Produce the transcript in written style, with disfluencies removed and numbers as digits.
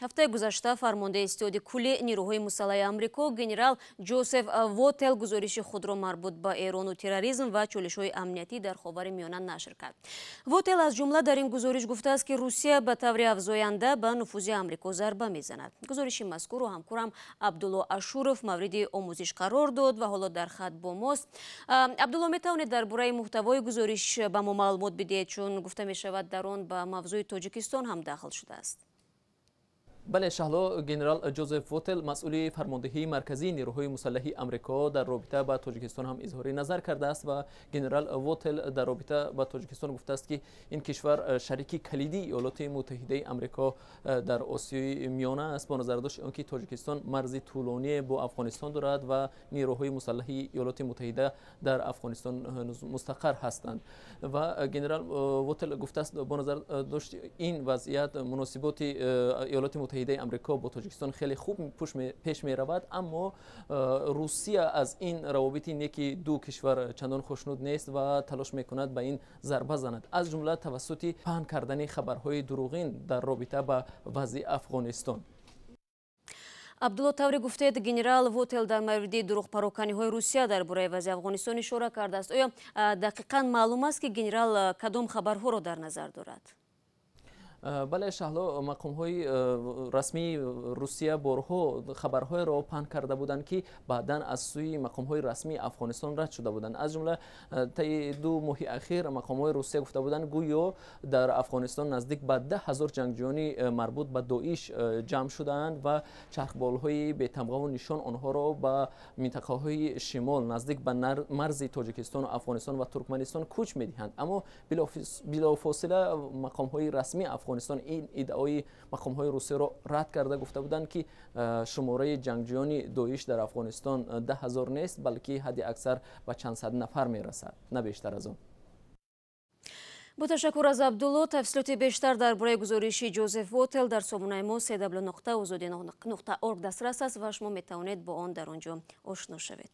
Ҳафтаи гузашта фармондаи Ситоди кулли нирӯҳои мусаллаҳи Амрико генерал Ҷозеф Вотел гузориши худро марбут ба Эрону терроризм ва чолишҳои амниятӣ дар Ховари Миёна нашр кард. Вотел аз ҷумла дар ин гузориш гуфтааст, ки Русия ба таври афзоянда ба нуфузи Амрико зарба мезанад. Гузориши мазкурро ҳамкорам Абдулло Ашуров мавриди омӯзиш қарор дод ва ҳоло дар хат бо мост. Абдулло, метавонед дар бораи муҳтавои гузориш ба мо маълумот бидиҳед, чун гуфта мешавад, дар он ба мавзӯи Тоҷикистон ҳам дахл шудааст? Бале, Шаҳло, генерал Ҷозеф Вотел, масъули фармондеҳии марказии нерӯҳои мусаллаҳи Амрико, дар робита ба Тоҷикистон ҳам изҳори назар кардааст ва генерал Вотел дар робита ба Тоҷикистон гуфтааст, ки ин кишвар шарики калидии Иёлоти Муттаҳидаи Амрико дар Осиёи Миёна аст, бо назардошти он ки Тоҷикистон марзи тӯлоние бо Афғонистон дорад ва нерӯҳои мусаллаҳи Иёлоти Муттаҳида дар Афғонистон мустақар ҳастанд. Ва генерал Вотел гуфтааст, бо назардошти ин вазъият муносиботи Иёлоти Муттаҳидаи Амрико бо Тоҷикистон хеле хуб пеш меравад, аммо Русия аз ин равобити неки ду кишвар чандон хушнуд нест ва талош мекунад ба ин зарба занад, аз ҷумла тавассути паҳн кардани хабарҳои дурӯғин дар робита ба вазъи Афғонистон. Абдулло, тавре гуфтед, генерал Вотел дар мавриди дурӯғпароканиҳои Русия дар бораи вазъи Афғонистон ишора кардааст. Оё дақиқан маълум аст, ки генерал кадом хабарҳоро дар назар дорад? Бале, Шаҳло, мақомҳои расмии Русия борҳо хабарҳоеро паҳн карда буданд, ки баъдан аз сӯи мақомҳои расмии Афғонистон рад шуда буданд. Аз ҷумла таи 2 моҳи ахир мақомҳои Русия гуфта буданд, гӯё дар Афғонистон наздик ба 10 000 ҷангҷӯёни марбут ба Доиш ҷамъ шудаанд ва чархболҳои бетамғаву нишон онҳоро ба минтақаҳои шимол, наздик ба марзи Тоҷикистону Афғонистон ва Туркманистон кӯч медиҳанд. Аммо билофосила мақомҳои расмии Афғонистон ин иддаои мақомҳои Русияро рад карда, гуфта буданд, ки шумораи ҷангҷӯёни Доиш дар Афғонистон 10 000 нест, балки ҳадди аксар ба чанд сад нафар мерасад, на бештар аз он. Бо ташаккур аз Абдулло. Тафсилоти бештар дар бораи гузориши Ҷозеф Вотел дар сомонаи мо cw.ozodi.org дастрас аст ва шумо метавонед бо он дар он ҷо ошно шавед.